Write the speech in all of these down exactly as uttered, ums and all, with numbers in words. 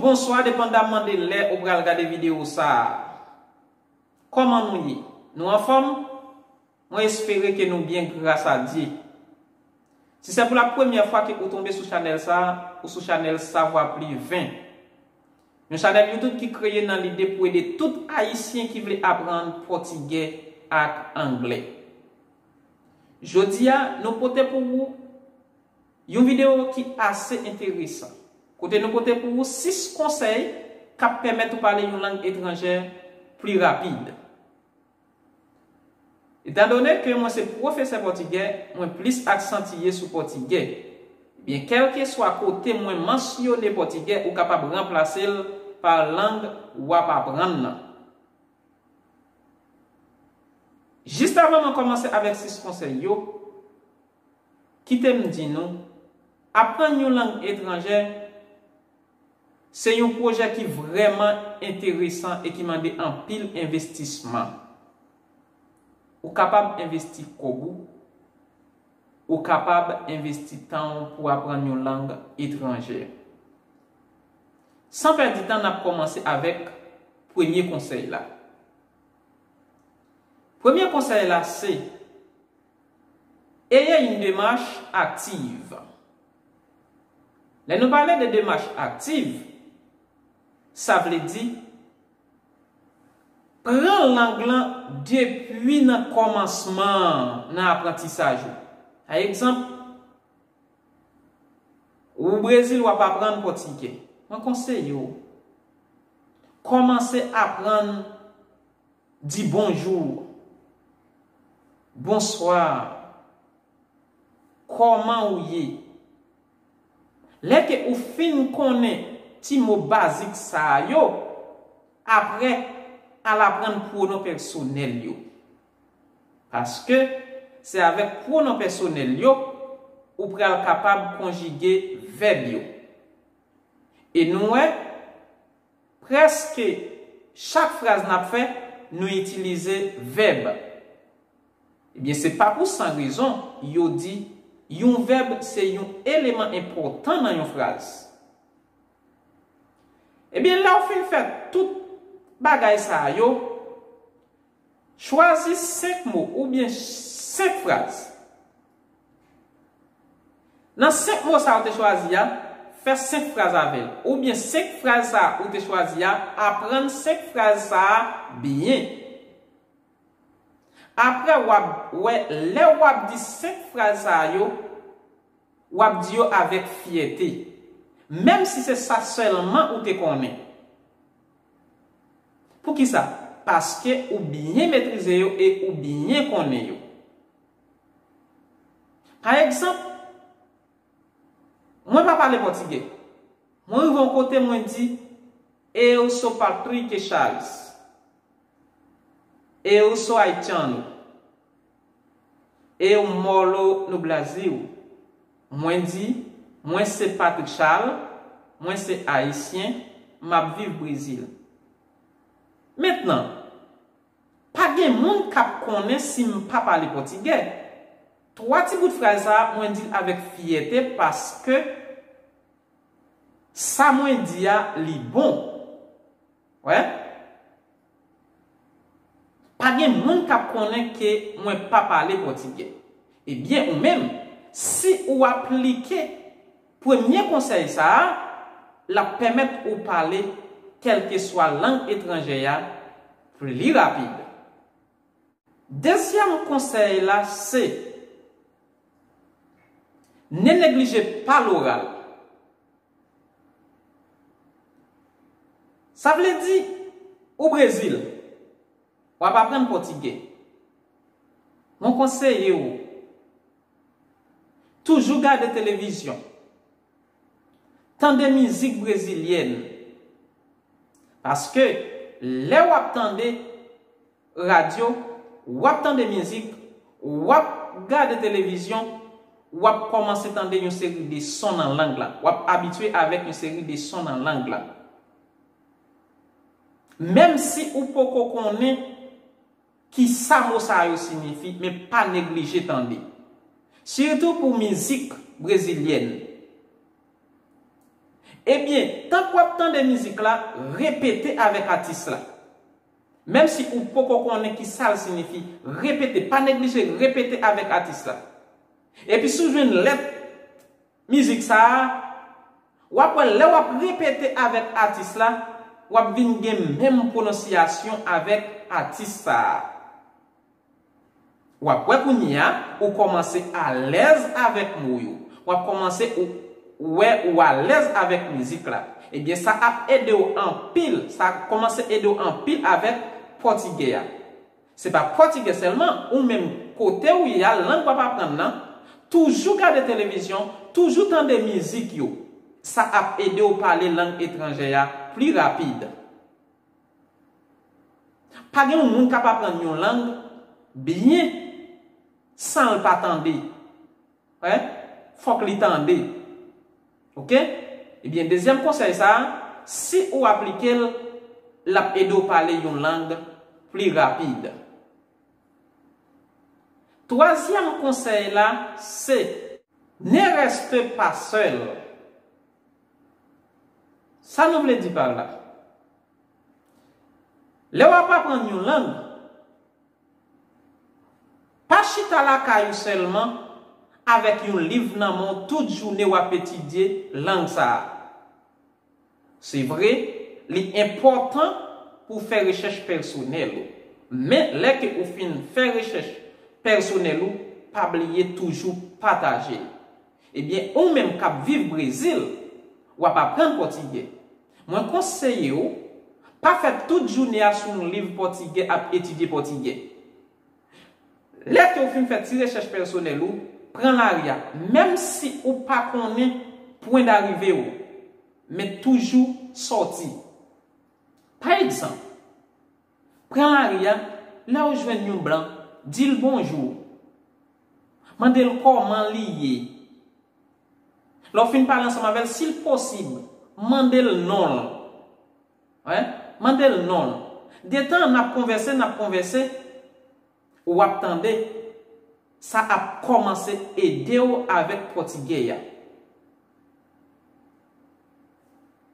Bonswa, depandamman de lè ou pral gade videyo sa a. Kòman nou ye? Nou anfòm? Mwen espere ke nou byen gras a Dye. Si se pou la premyè fwa ke ou tonbe sou chanèl sa a, ou sou chanèl Savoir Plus vingt. Yon chanèl YouTube ki kreye nan lide pou ede tout Ayisyen ki vle aprann pòtigè ak anglè. Jodi a, nou pote pou ou yon videyo ki ase enteresan, kote nou pote pou ou sis konsèy k ap pèmèt ou pale yon lang etranjè pli rapid. Etandone ke mwen se pwofesè pòtigè, mwen plis aksantiye sou pòtigè. Ebyen, kèlkeswa kote mwen mansyone pòtigè, ou kapab ranplase l pa lang w ap aprann nan. Jis avan mwen kòmanse avèk sis konsèy yo, kite m di nou, aprann yon lang etranjè se yon pwojè ki vrèman enteresan e ki mande anpil envestisman. Ou kapab envesti kòb ou, ou kapab envesti tan w pou aprann yon lang etranjè. San pèdi tan, n ap kòmanse avèk premye konsèy la. Premye konsèy la se, ayez une démarche active. Lè nou pale de demach aktiv, sa vle di pran lang lan depi nan kòmansman nan aprantisaj ou. Pa egzanp, ou Brezil, w ap aprann pòtigè. Mwen konseye w, kòmanse aprann di bonjou, bonswa, kòman ou ye. Lè ke ou fin konnen ti mo bazik sa a yo, apre, al aprann pwonon pèsonèl yo. Paske se avèk pwonon pèsonèl yo, ou pral kapab konjige vèb yo. E nou wè, prèske chak fraz n ap fè, nou itilize vèb. Ebyen, se pa pou san rezon yo di yon vèb se yon eleman enpòtan nan yon fraz. Ebyen, lè w fin fè tout bagay sa a yo, chwazi senk mo oubyen senk fraz. Nan senk mo sa a ou te chwazi a, fè senk fraz avè l. Oubyen senk fraz sa a ou te chwazi a, aprann senk fraz sa a byen. Apre, w ap wè, lè w ap di senk fraz sa a yo, w ap di yo avèk fyète, menm si se sa sèlman ou te konnen. Poukisa? Paske ou byen metrize yo e ou byen konnen yo. Pa egzanp, mwen pa pale pòtigè. Mwen rive yon kote, mwen di, "Eu sou Patrick Charles. Eu sou haitiano. Eu moro no Brasil." Mwen di, "Mwen se Patrick Charles, mwen se ayisyen, m ap viv Brezil." Mentnan, pa gen moun k ap konnen si m pa pale pòtigè. Twa ti bout fraz sa a, mwen di l avèk fyète paske sa mwen di a, li bon. Wè? Pa gen moun k ap konnen ke mwen pa pale pòtigè. Ebyen, ou menm, si ou aplike premye konsèy sa a, l ap pèmèt ou pale kèlkeswa lang etranjè a pli rapid. Dezyèm konsèy la se, ne neglije pa loral. Sa vle di, ou Brezil, w ap aprann pòtigè. Mwen konseye w, toujou gade televizyon, tande mizik brezilyèn. Paske lè w ap tande radyo, w ap tande mizik, w ap gade televizyon, w ap kòmanse tande yon seri de son nan lang la. W ap abitye avèk yon seri de son nan lang la. Menm si ou poko konnen ki sa mo sa yo siyifi, men pa neglije tande. Sitou pou mizik brezilyèn. Ebyen, tank w ap tande mizik la, repete avèk atis la. Menm si ou poko konnen ki sa l siyifi, repete, pa neglije repete avèk atis la. Epi si w jwenn lèt mizik sa a, w ap wè lè w ap repete avèk atis la, w ap vin gen menm pwononsyasyon avèk atis sa a. W ap wè kounye a, ou kòmanse alèz avèk mo yo. W ap kòmanse ou, wè ou alèz avèk mizik la. Ebyen, sa ap ede w anpil, sa ap kòmanse ede w anpil avèk pòtigè a. Se pa pòtigè sèlman, ou menm kote w ye a, lang w ap aprann nan, toujou gade televizyon, toujou tande mizik yo. Sa ap ede w pale lang etranjè a pli rapid. Pa gen yon moun k ap aprann yon lang byen san l pa tande. Wè? Fòk li tande. Oke? Ebyen, dezyèm konsèy sa a, si ou aplike l, l ap ede w pale yon lang pli rapid. Twazyèm konsèy la, se ne reste pas seul. Sa nou vle di pa la? Lè w ap aprann yon lang, pa chita lakay ou sèlman avèk yon liv nan men w tout jounen w ap etidye lang sa a. Se vre, li enpòtan pou w fè rechèch pèsonèl ou. Men, lè ke ou fin fè rechèch pèsonèl ou, pa bliye toujou pataje l. Ebyen, ou menm k ap viv Brezil, w ap aprann pòtigè. Mwen konseye w, pa fè tout jounen a sou yon liv pòtigè ap etidye pòtigè. Lè ke w fin fè ti rechèch pèsonèl ou, pran lari a, menm si ou pa konnen pwen darive w, men toujou sòti. Pa egzanp, pran lari a, lè w jwenn yon blan, di l bonjou. Mande l kòman li ye. Lè w fin pale ansanm avè l, si l posib, mande l non l. Wi, mande l non l. Detan n ap konvèse, n ap konvèse, w ap tande, sa ap kòmanse ede w avèk pòtigè a.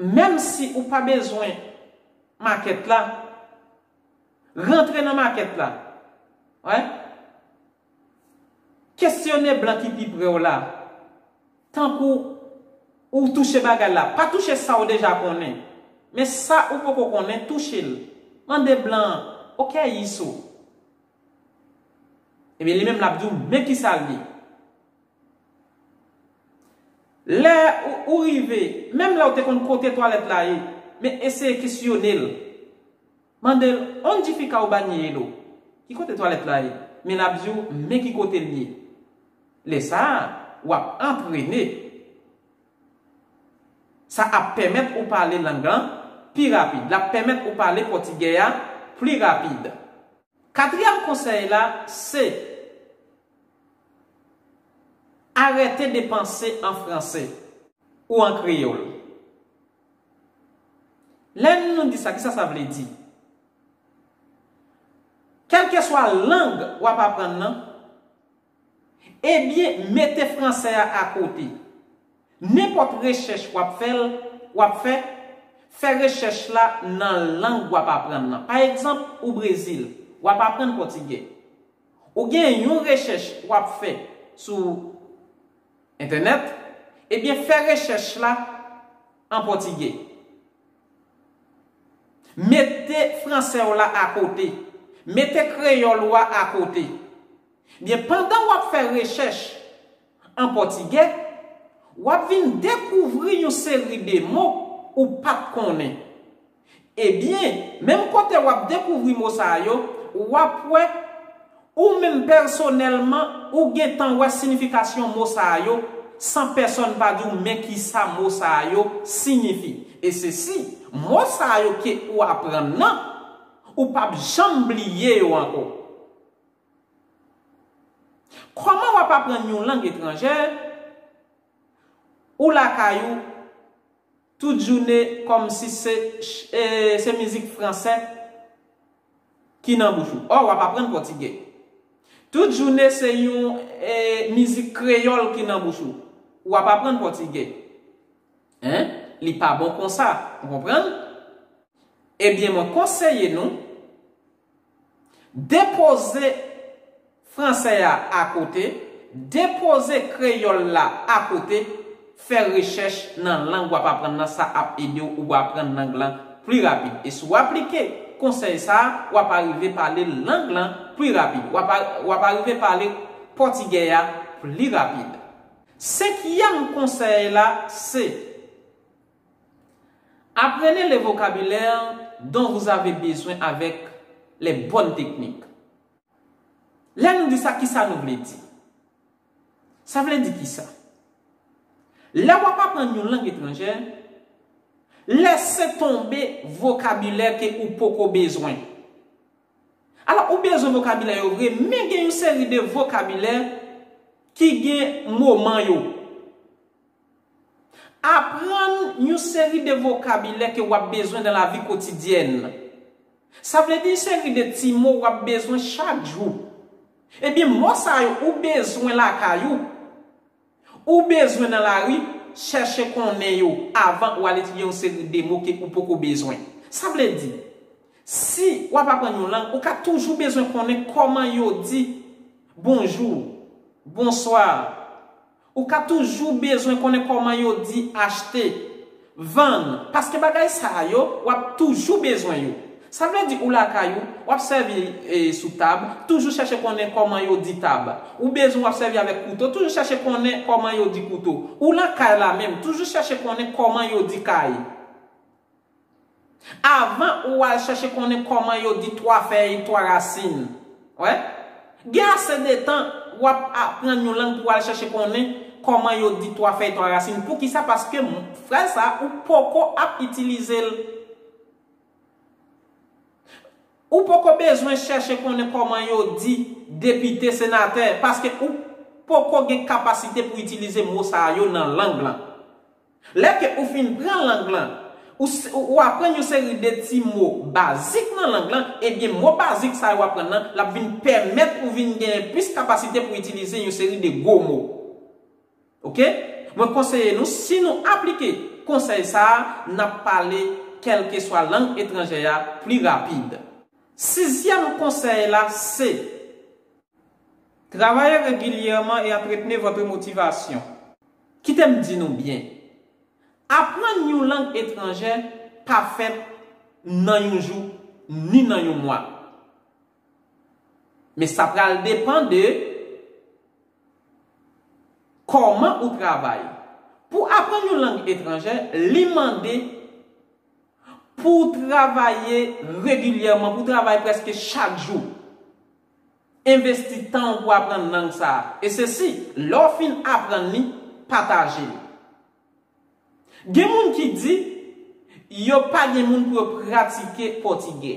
Menm si ou pa bezwen makèt la, rantre nan makèt la. Wi. Kesyone blan ki pi pre w la. Tankou ou touche bagay la. Pa touche sa w deja konnen. Men sa ou poko konnen, touche l. Mande blan an, "O que é isso?" Ebyen, li menm l ap di w, "Men ki sa l ye." Lè ou, ou rive, menm lè w te konn kote twalèt la ye, men eseye kesyone l. Mande l, "Onde fica o banheiro?" Ki kote twalèt la ye? Men l ap di w, "Men ki kote l ye." Lè sa a, w ap antrene. Sa ap pèmèt ou pale lang lan pi rapid. L ap pèmèt ou pale pòtigè a pli rapid. Katriyèm konsèy la, se arrêtez de penser en français ou en créole. Lè nou di sa, kisa sa vle di? Kèlkeswa lang w ap aprann nan, ebyen, mete fransè a akote. Nenpòt rechèch w ap fè l, w ap fè, fè rechèch la nan lang w ap aprann nan. Pa egzanp, ou Brezil, w ap aprann pòtigè. Ou gen yon rechèch w ap fè sou entènèt, ebyen, fè rechèch la an pòtigè. Mete fransè w la akote. Mete kreyòl ou a akote. Byen, pandan w ap fè rechèch an pòtigè, w ap vin dekouvri yon seri de mo ou pa t konnen. Ebyen, menm kote w ap dekouvri mo sa yo, w ap wè ou menm pèsonèlman, ou gentan wè siyifikasyon mo sa yo, san pèsòn pa di w men ki sa mo sa yo siyifi. E se si, mo sa yo ke ou aprann nan, ou p ap janm bliye yo ankò. Kòman w ap aprann yon lang etranjè? Ou lakay ou, tout jounen kòmsi se, e, se mizik fransè ki nan bouch ou. Ò, w ap aprann pòtigè. Tout jounen se yon, e, mizik kreyòl ki nan bouch ou. W ap aprann pòtigè. Hein? Li pa bon konsa, ou konprann? Ebyen, mwen konseye nou, depoze fransè a akote, depoze kreyòl la akote, fè rechèch nan lang w ap aprann nan, sa ap ede w ou aprann lang lan pli rapid. E si w aplike konsèy sa a, w ap arive pale lang lan pli rapid. W ap, a- w ap arive pale pòtigè a pli rapid. Senkyèm konsèy la se apprenez le vocabulaire dont vous avez besoin avec les bonnes techniques. Lè nou di sa, ki sa nou vle di? Sa vle di ki sa? Lè w ap aprann yon lang etranjè, lese tonbe vokabilè ke ou poko bezwen. Alò, ou bezwen vokabilè yo vre, men gen yon seri de vokabilè ki gen moman yo. Aprann yon seri de vokabilè ke w ap bezwen nan lavi kotidyèn. Sa vle di yon seri de ti mo w ap bezwen chak jou. Ebyen, mo sa yo ou bezwen lakay ou, ou bezwen nan lari, chèche konnen yo avan ou al etidye yon seri de mo ke ou poko bezwen. Sa vle di, si w ap aprann yon lang, ou ka toujou bezwen konnen kòman yo di bonjou, bonswa, ou ka toujou bezwen konnen kòman yo di achte, vann, paske bagay sa yo, w ap toujou bezwen yo. Sa vle di ou lakay ou, w ap sèvi e, sou tab, toujou chèche konnen kòman yo di tab. Ou bezwen w ap sèvi avèk kouto, toujou chèche konnen kòman yo di kouto. Ou nan kay la menm, toujou chèche konnen kòman yo di kay. Avan ou al chèche konnen kòman yo di twa fèy, twa rasin. Wè? Gen ase de tan w ap aprann yon lang pou w al chèche konnen kòman yo di twa fèy, twa rasin. Poukisa? Paske frèz sa a, ou poko ap itilize l. Ou poko bezwen chèche konnen kòman yo di depite, senatè, paske ou poko gen kapasite pou itilize mo sa yo nan lang lan. Lè ke ou fin pran lang lan, ou, ou aprann yon seri de ti mo bazik nan lang lan, ebyen mo bazik sa yo w aprann nan, l ap vin pèmèt ou vin genyen plis kapasite pou itilize yon seri de gwo mo. Oke? Mwen konseye nou, si nou aplike konsèy sa a, n ap pale kèlkeswa lang etranjè a pli rapid. Sizyèm konsèy la se travailler régulièrement et entretenir votre motivation. Kite m di nou byen, aprann yon lang etranjè pa fèt nan yon jou ni nan yon mwa. Men sa pral depann de kòman ou travay. Pou aprann yon lang etranjè, li mande pou w travay regilyèman, pou w travay prèske chak jou. Envesti tan w pou aprann lang sa a. E sesi, lè w fin aprann li, pataje l. Gen moun ki di, yo pa gen moun pou yo pratike pòtigè.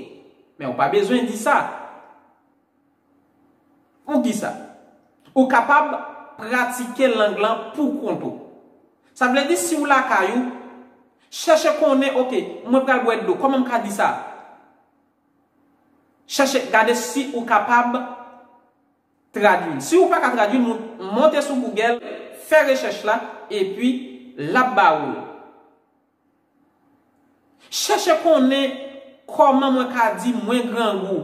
Men ou pa bezwen di sa. Poukisa? Ou kapab pratike lang lan pou kont ou. Sa vle di, si w lakay ou, chèche konnen, oke, mwen pral bwè dlo, kòman m ka di sa? Chèche gade si ou kapab tradui l. Si ou pa ka tradui l, mon- monte sou Google, fè rechèch la, epi l ap ba ou l. Chèche konnen kòman mwen ka di mwen grangou.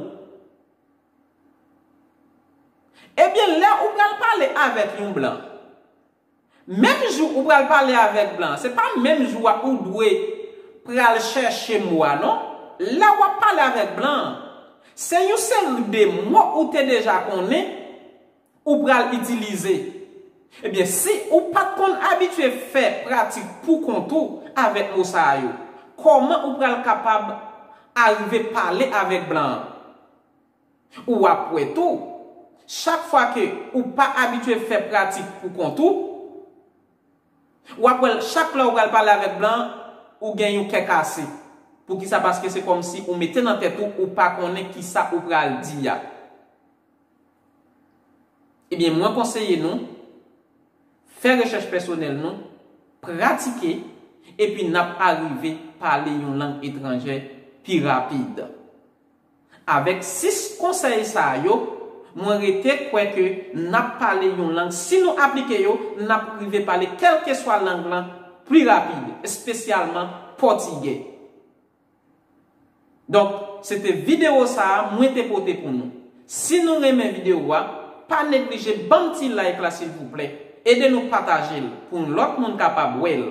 Ebyen, lè ou pral pale avèk yon blan, menm jou ou pral pale avèk blan, se pa menm jou a ou dwe pral chèche mo a, non. Lè w ap pale avèk blan, se yon seri de mo ou te deja konnen ou pral itilize. Ebyen, si ou pa t konn abitye fè pratik pou kont ou avèk mo sa yo, kòman ou pral kapab arive pale avèk blan an? Ou ap wè tou, chak fwa ke ou pa abitye fè pratik pou kont ou, w ap wè chak lè ou pral pale avèk blan, ou gen yon kè kase. Poukisa? Paske se kòmsi ou mete nan tèt ou, ou pa konnen kisa ou pral di a. Ebyen, mwen konseye nou, fè rechèch pèsonèl nou, pratike, epi n ap arive pale yon lang etranjè pi rapid. Avèk sis konsèy sa yo, mwen rete kwè ke n ap pale yon lang, si nou aplike yo, n ap rive pale kèlkeswa lang lan pli rapid, espesyalman pòtigè. Donk, se te videyo sa a mwen te pote pou nou. Si nou renmen videyo a, pa neglije ban m ti like la silvouplè. Ede nou pataje l pou yon lòt moun kapab wè l.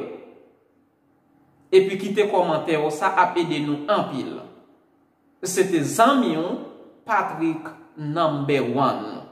Epi kite kòmantè w, sa ap ede nou anpil. Se te zanmi w, Patrick Number One.